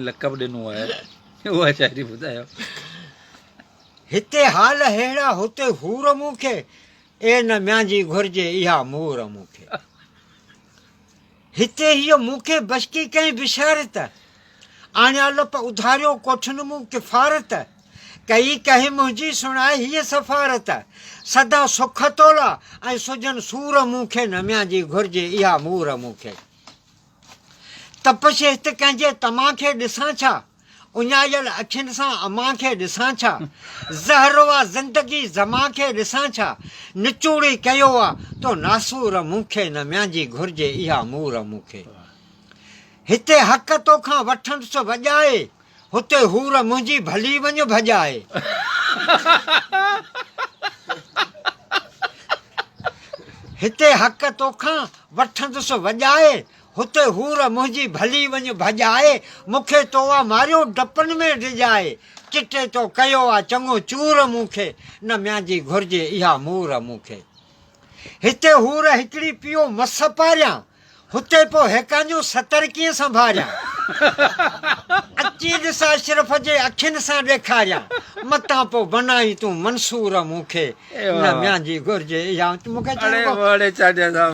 لقب ڏنو آهي اها شاعري ٻڌايو. هتي حال ههڙا هتي حور مون کي، اي نه ميان جي گهرجي اها مور مون کي. هتي هيء مون کي بشڪي ڪئين بشارت، آڻيا لپ اڌاريو ڪوٺن مون ڪفارت، ڪئي ڪنهن منهنجي سڻائي هيء سفارت، سدا سک تولا ۽ سجهن سور مون کي نه ميان جي گهرجي اها مور مون کي. تپش هت ڪنهن جي تمان کي ڏسان ڇا، اڃايل اکين سان امان کي ڏسان ڇا، زهر آ زندگي زمان کي ڏسان ڇا، نچوڙي ڪيو آ تو ناسور مون کي نه ميان جي گهرجي اها مور مون کي. هتي حق توکان وٺندس وڄائي، هتي حور منهنجي ڀلي وڃ ڀڄائي. هتي حق توکان وٺندس وڄائي، هتي حور منهنجي ڀلي وڃ ڀڄائي. مون کي تو آ ماريو ڊپن ۾ ڊڄائي، چٽي تو ڪيو آ چڱو چور مون کي، نه ميان جي گهرجي اها مور مون کي. هتي حور هڪڙي پيو مس پاريان، هتي پوء هيڪانجون ستر ڪيئن سنڀاريان؟ اچي ڏس اشرف جي اکين سان ڏيکاريان، متان پوء بنائين تون منصور مون کي، نه ميان جي گهرجي اها مون کي چيو. اڙي چانڊيا صاحب.